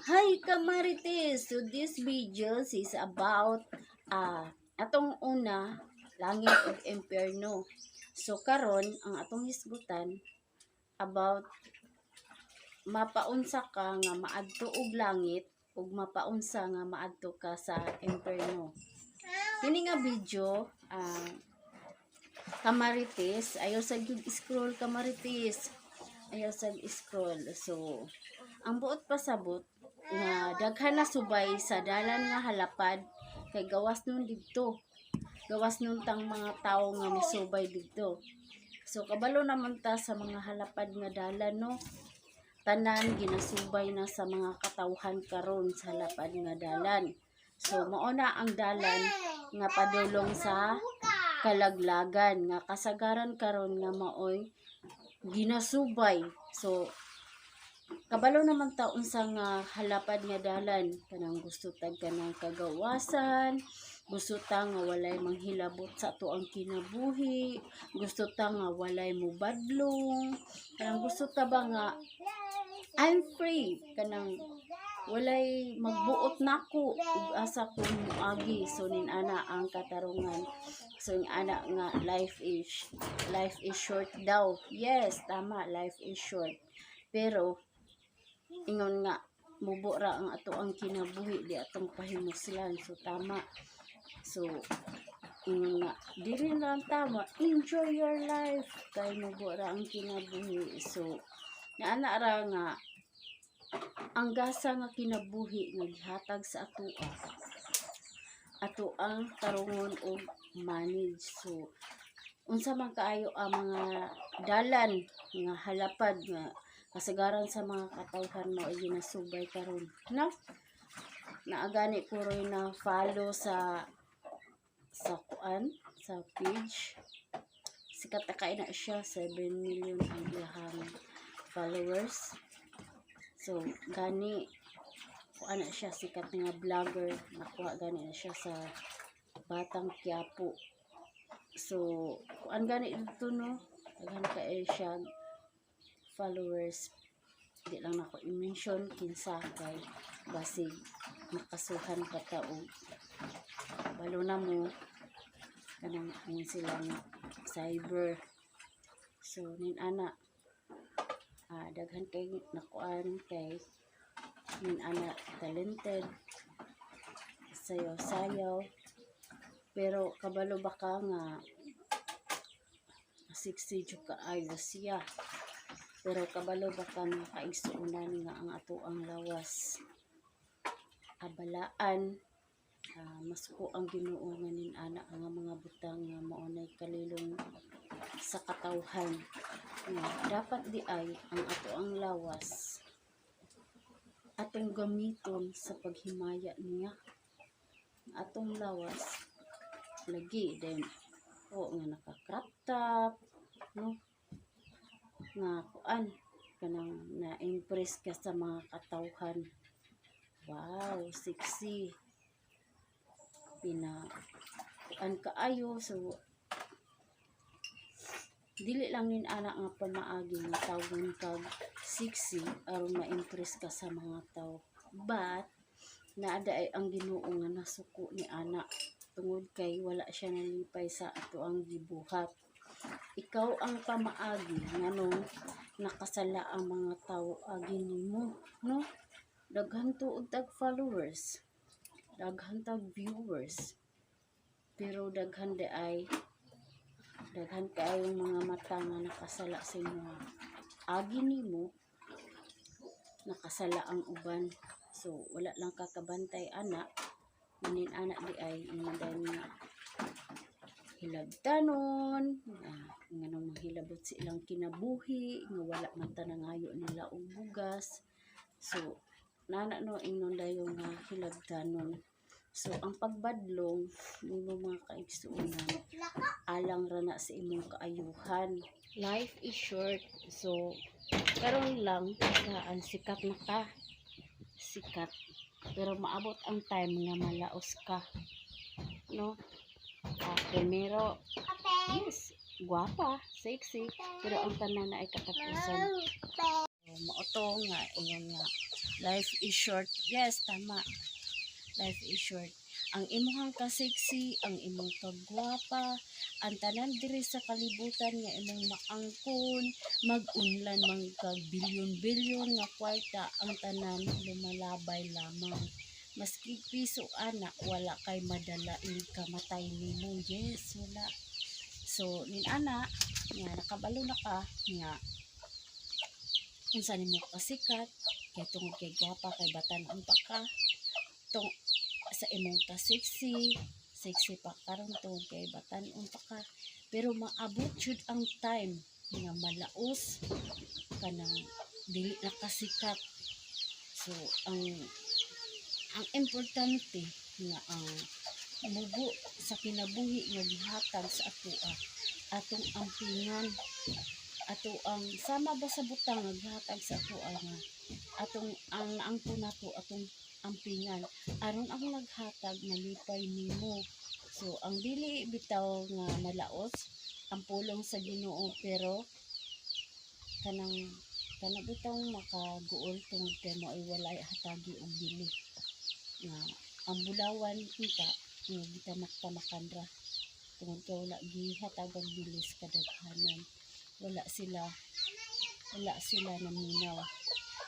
Hi, Kamarites! So this video is about atong una, langit ug impyerno. So karon ang atong hisgutan about mapaunsa ka nga maadto og langit ug mapaunsa nga maadto ka sa impyerno. Kini nga video, Kamarites, ayaw sa gyud scroll, Kamarites. Ayaw sa scroll. So ang buot pasabot nga daghan na subay sa dalan nga halapad kay gawas nun didto. Gawas nun tang mga tawo nga misubay didto. So kabalo naman ta sa mga halapad nga dalan, no. Tanan ginasubay na sa mga katawhan karon sa halapad nga dalan. So mao na ang dalan nga padulong sa kalaglagan nga kasagaran karon nga maoy ginasubay. So kabalo naman ta unsa nga halapad nga dalan, kanang gusto tag kanang kagawasan, gusto ta nga walay manghilabot sa ato ang kinabuhi, gusto ta nga walay mubadlong, kanang gusto ta ba nga I'm free, kanang walay magbuot nako ug asa ko moagi. So nin ana ang katarungan. So ning ana nga life is short daw. Yes, tama, life is short, pero ingon nga mubo ra ang ato ang kinabuhi, di atong pahimuslan. So tama. So ingon nga dili lang tama, enjoy your life kay mubo ra ang kinabuhi. So naana ra nga ang gasa nga kinabuhi nga gihatag sa atoa, ato ang tarungon og manage. So unsa man kaayo ang mga dalan nga halapad nga kasagaran sa mga katawhan mao ginasubay karon, no? Naa gani ko roy na follow sa kuan, sa page. Sikat na kay na siya, 7 million ang iyahang followers. So gani kuan na siya, sikat nga vlogger. Nakuha gani na siya sa Batang Quiapo. So kuan gani dito, no, daghan kaayo siya followers. Di lang nako i-mention kinsa kay basig makasuhan pa ta og balo na mo kanang ang silang cyber. So nin ana, daghan kay nakuan kay nin ana, talented, sayaw-sayaw. Pero kabalo ba ka nga 60 jud kaayo siya? Pero kabalo ba ka, mga kaigsuonan, nga ang ato ang lawas abalaan, masuko ang Ginoo nga nin ana nga mga butang nga mao nay kalilong sa katawhan, nga dapat di ay ang ato ang lawas atong gamiton sa paghimaya niya? Ang atong lawas lagi then o nga naka crop top, no, nga kuan, kanang na-impress ka sa mga katawhan, "Wow, sexy," pina kuan kaayo. So dili lang nin ana nga pamaagi nga tawgon kag sexy aron ma-impress ka sa mga tao. But naa ay ang Ginoo nga nasuko ni ana tungod kay wala siya nalipay sa ato ang gibuhat. Ikaw ang pamaagi nganong nakasala ang mga tawo agi nimo, no? Daghan tuod tag followers, daghan tag viewers, pero daghan di ay daghan kaayong mga mata nga nakasala sa imo. Agi nimo nakasala ang uban. So wala lang kakabantay ana manin ana di ay ingon dayon nga hilabtanon nga nganong manghilabot sa ilang kinabuhi nga wala man ta nangayo nila og bugas. So nana, no, ingnon dayon nga hilabtanon. So ang pagbadlong nimo, mga kaigsuonan, alang ra na sa imong kaayuhan. Life is short. So karon lang kaan sikat na ka, sikat, pero maabot ang time nga malaos ka, no? Primero, yes, gwapa, sexy, pero ang tanan na ay katapusan. So, mao to nga ingon nga Life is short. Yes, tama. Life is short. Ang imuhang ka-sexy, ang imong kagwapa, ang tanan diri sa kalibutan nga imong maangkon, mag-unlan man kag bilyon-bilyon nga kwarta, ang tanan lumalabay lamang. Maski piso ana, wala kay madala inig kamatay nimo. Yes, wala. So, nin ana, nga nakabalo na ka, nga unsa nimo kasikat, kay tungod kay gwapa, kay batan-on pa ka, tung sa imong ka-sexy, sexy pa karon tungod kay batan-on pa ka, pero maabot jud ang time nga malaos kanang dili na kasikat. So ang importante nga ang mubo sa kinabuhi nga gihatag sa atoa, atong ampingan, ato ang sama ba sa butang nga gihatag sa atoa nga atong ang naangko nato, atong ampingan aron ang naghatag malipay nimo. So ang dili bitaw nga malaos ang pulong sa Ginoo, pero kanang kana bitaw makaguol tungod kay mo ay walay hatagi og bili nga ang bulawan unta nga gitamak-tamakan ra tungod kay wala gihatagag bili sa kadaghanan. Wala sila naminaw.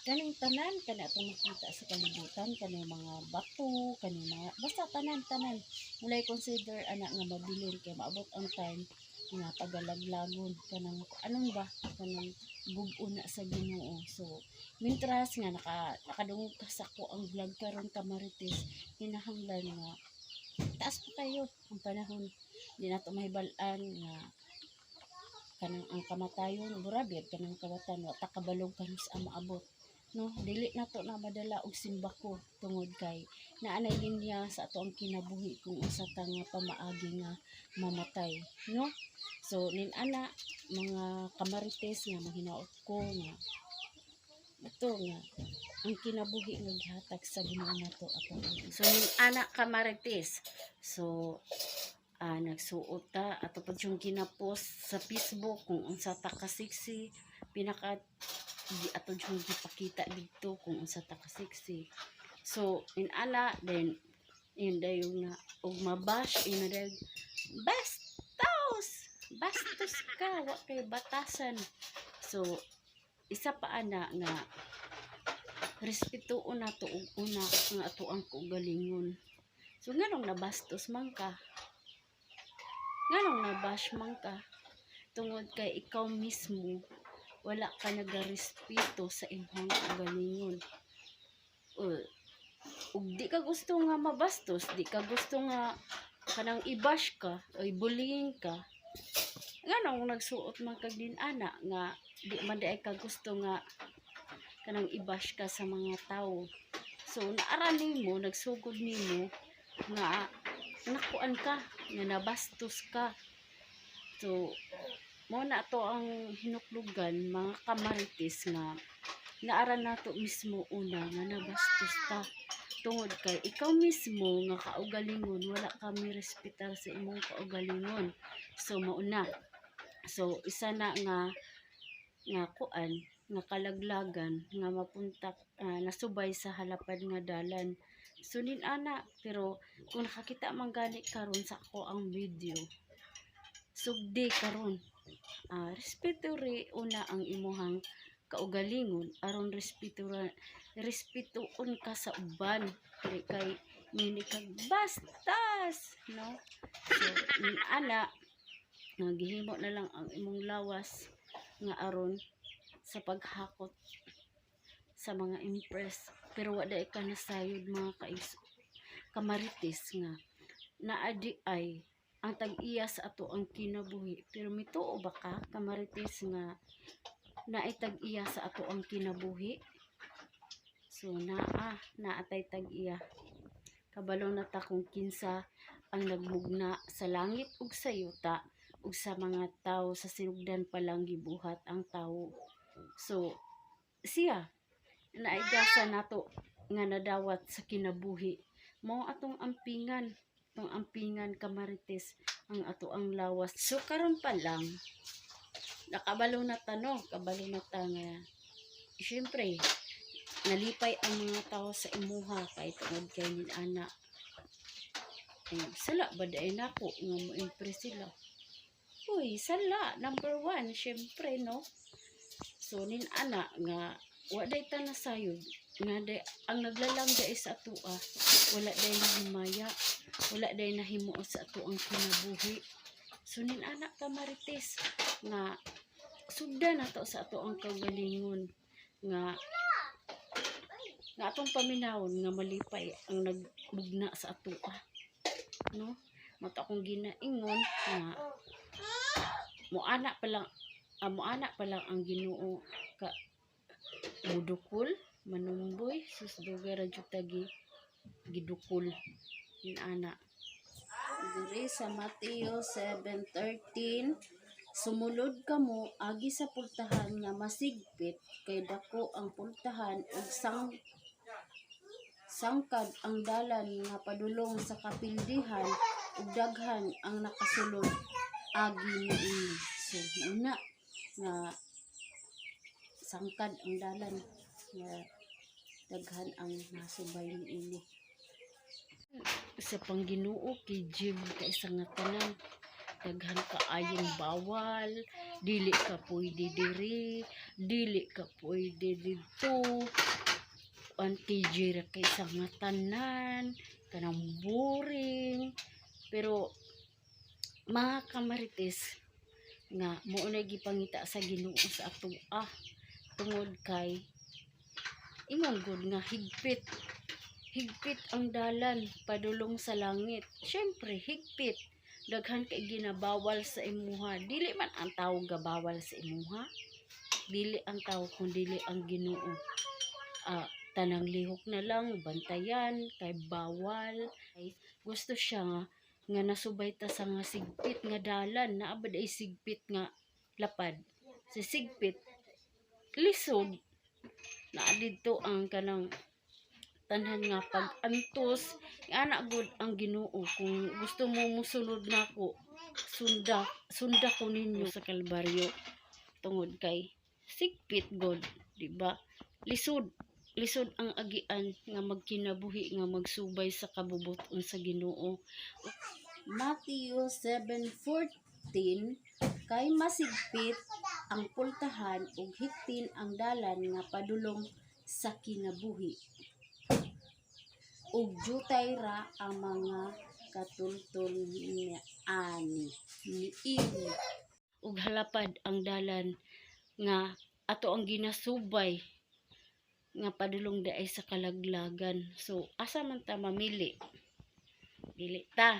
Kaning tanan kana atong makita sa kalibutan, kaning mga bato, kaning mga basta tanan tanan, walay consider ana nga mabilin kay maabot ang time nga pagalaglagon, kanang anong ba, kanang gub-on na sa Ginoo. So mintras nga nakadungog ka sa ako ang vlog karon, kamarites, kinahanglan nga taas pa kayo ang panahon. Di nato mahibal-an nga kanang ang kamatayon burabi kanang kawatan, wa ta kabalog kanus ang maabot, no? Dili nato na madala og simbako tungod kay naa nay linya sa ato ang kinabuhi kung unsa ta nga pamaagi nga mamatay, no? So nin ana, mga kamarites, nga mahinaot ko nga ito nga ang kinabuhi nga gihatag sa Ginoo nato ato. So nin ana, kamarites, so nagsuot ta ato pa yung ginapost sa Facebook kung unsa ta ka sexy, pinaka di ato yung gipakita didto kung unsa ta ka sexy. So in ana then yun dayon nga og mabash ina dayon, "Bastos, bastos ka, wa kay batasan." So isa pa ana nga respetuon nato og una nga ato ang kaugalingon. So nganong nabastos man ka? Nganong nabash man ka? Tungod kay ikaw mismo wala ka nagarespeto sa imong kaugalingon. Ug di ka gusto nga mabastos, di ka gusto nga kanang i-bash ka o i-bullying ka, nganong nagsuot man kag din ana nga di man diay ka gusto nga kanang i-bash ka sa mga tao? So naara nimo, nagsugod nimo nga nakuan ka, nga nabastos ka. So mo na to ang hinuklugan, mga kamarites, nga naara nato mismo una nga nabastos ta tungod kay ikaw mismo nga kaugalingon wala kami respetar sa imong kaugalingon. So mauna, so isa na nga nga kuan nga kalaglagan nga mapunta nasubay sa halapad nga dalan. So nin ana, pero kung nakakita man gani karon sa ako ang video, sugdi karon, respeto ri una ang imuhang kaugalingon aron respeto respetuon ka sa uban. Dili kay ngini kag bastas, no? So nin ana nga gihimo na lang ang imong lawas nga aron sa paghakot sa mga impress, pero wa diay ka nasayod, mga kais kamarites, nga naa di ay ang tag-iya sa ato ang kinabuhi. Pero mituo ba ka, kamarites, nga naay tag-iya sa ato ang kinabuhi? So naa naatay tag-iya. Kabalo na ta kung kinsa ang nagmugna sa langit ug sa yuta ug sa mga tawo. Sa sinugdan pa lang gibuhat ang tawo. So siya naigasa nato nga nadawat sa kinabuhi. Mao atong ampingan, atong ampingan, kamarites, ang ato ang lawas. So karon pa lang nakabalo na ta, no? Kabalo na ta nga syempre Nalipay ang mga tao sa imuha kay tungod kay nin ana. Ay, sala ba diay nako nga mo-impress sila? Uy, sala number one, syempre, no? So nin ana nga wa day ta nasayod nga day, ang naglalang day sa atoa, wala day nahimaya, wala day nahimuot sa ato ang kinabuhi. So nin ana ka, marites, nga sugda nato sa ato ang kaugalingon nga nga atong paminawon nga malipay ang nagbugna sa atoa, no? Mao to akong ginaingon nga muana pa lang ang Ginoo ka mudukol, manumboy. Sus, dugay ra jud tagi gidukol nin ana. Diri sa Mateo 7:13, "Sumulod kamo agi sa pultahan nga masigpit, kay dako ang pultahan ug sangkad ang dalan nga padulong sa kapildihan, ug daghan ang nakasulod agi niini." So una nga sangkad ang dalan nga daghan ang nasubay niini. Sa pangginoo kay gym ka isa nga tanan, daghan kaayong bawal, dili ka pwede diri, dili ka pwede didto. Ang TJ ra kay sa nga tanan kanang boring. Pero mga kamarites, nga mao na gipangita sa Ginoo sa atoa tungod kay ingon gud nga higpit higpit ang dalan padulong sa langit. Syempre higpit, daghan kay ginabawal sa imuha. Dili man ang tao gabawal sa imuha, dili ang tao kun dili ang Ginoo. Tanang lihok na lang bantayan kay bawal. Ay, gusto siya nga nga nasubay ta sa nga sigpit nga dalan. Naa ba ay sigpit nga lapad? Sa sigpit, lisod naa didto ang kanang tanan nga pag-antos. Ana gud ang Ginoo, kung gusto mo musunod nako, sunda sunda ko ninyo sa Kalbaryo tungod kay sigpit god, di ba? Lisod lisod ang agian nga magkinabuhi nga magsubay sa kabubuton sa Ginoo. Matthew 7:14, "Kay masigpit ang pultahan ug higtin ang dalan nga padulong sa kinabuhi, ug jutay ra ang mga katultol ni ani niini." Ug halapad ang dalan nga ato ang ginasubay nga padulong diay sa kalaglagan. So asa man ta mamili? Dili ta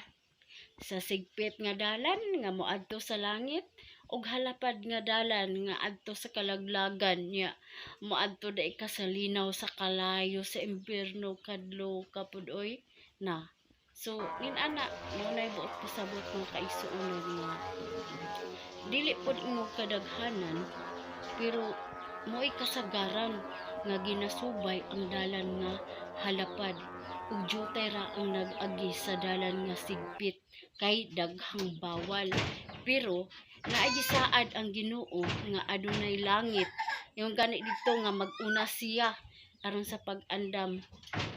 sa sigpit nga dalan nga moadto sa langit og halapad nga dalan nga adto sa kalaglagan nya moadto dai ka sa linaw, sa kalayo, sa impyerno, kadlo kapud oy na. So nin ana, mao nay buot pasabot, mga kaigsuonan, nga dili pod imo kadaghanan pero mo'y kasagaran nga ginasubay ang dalan nga halapad ug jutay ra ang nag-agi sa dalan nga sigpit kay daghang bawal. Pero naay gisaad ang Ginoo nga adunay langit yung gani didto nga mag-una siya aron sa pag-andam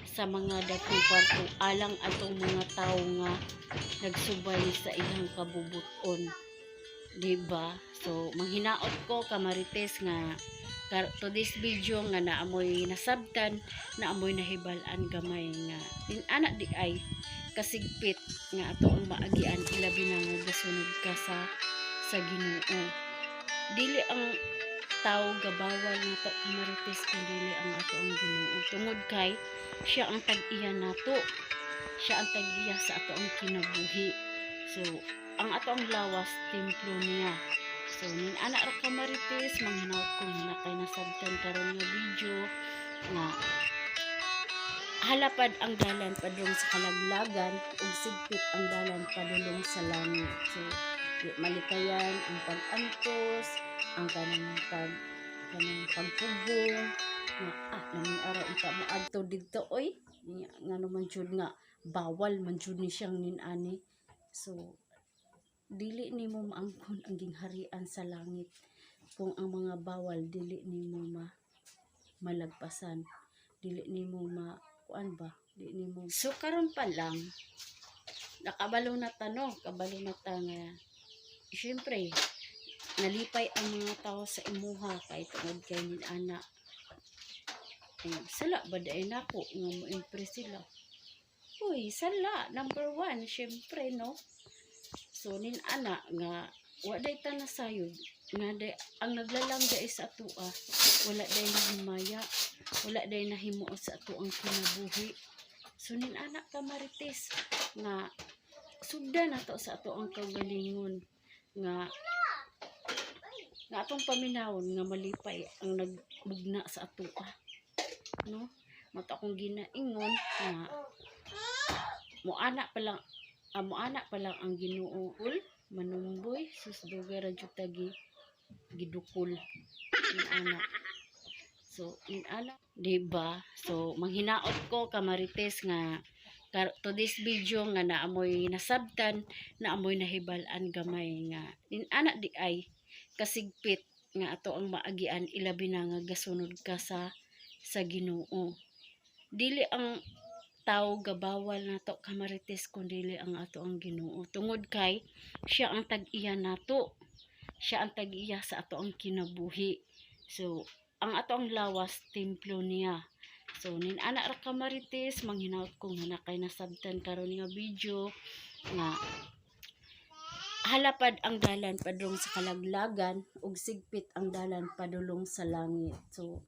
sa mga daghang kwarto alang atong mga tawo nga nagsubay sa iyang kabubuton, di ba? So manghinaot ko, kamarites, nga to this video nga naamoy nasabtan, naamoy nahibal-an gamay nga din ana di ay kasigpit nga ato ang maagian, ilabi na nga gasunod ka sa Ginoo. Dili ang tao gabawal nato, kamarites, kun dili ang ato ang Ginoo tungod kay siya ang tag-iya nato, siya ang tag-iya sa ato ang kinabuhi. So ang ato ang lawas, templo niya. So nin ana ra, kamarites, manghinaot ko nga kay nasabtan karon nga video nga halapad ang dalan padulong sa kalaglagan ug sigpit ang dalan padulong sa langit. So di malikayan ang pag-antos, ang kanang pagpugong nga naming araw unta moadto didto oy. Nya, ngano man jud nga bawal man jud ni siyang nin-ani? So dili nimo maangkon ang gingharian sa langit kung ang mga bawal dili nimo malagpasan. Dili nimo ma kuan ba, di nimo. So karon pa lang nakabalo na ta, no? Kabalo na ta nga syempre nalipay ang mga tao sa imuha kay tungod kay nin ana. Eh, sala ba diay nako nga mo impress sila? Uy, sala number one syempre, no? So nin ana nga wa day ta nasayod nga day, ang naglalang day sa atoa, wala day nahimaya, wala day nahimuot sa ato ang kinabuhi. So nin ana ka, marites, nga sugda nato sa ato ang kaugalingon nga nga atong paminawon nga malipay ang nagbugna sa atoa, no? Mao to akong ginaingon nga moana pa lang ang Ginoo ul manumboy. Sus, dugay ra jud tagi gidukol in ana. So in ana, di ba? So manghinaot ko, kamarites, nga to this video nga naamoy nasabtan, naamoy nahibal-an gamay nga in ana di ay kasigpit nga ato ang maagian, ilabi na nga gasunod ka sa Ginoo. Dili ang tao gabawal nato, kamarites, kun dili ang ato ang Ginoo, tungod kay siya ang tag-iya nato, siya ang tag-iya sa ato ang kinabuhi. So ang ato ang lawas, templo niya. So nin ana ra, kamarites, manghinaot ko nga nakay nasabtan karon nga video nga halapad ang dalan padulong sa kalaglagan ug sigpit ang dalan padulong sa langit. So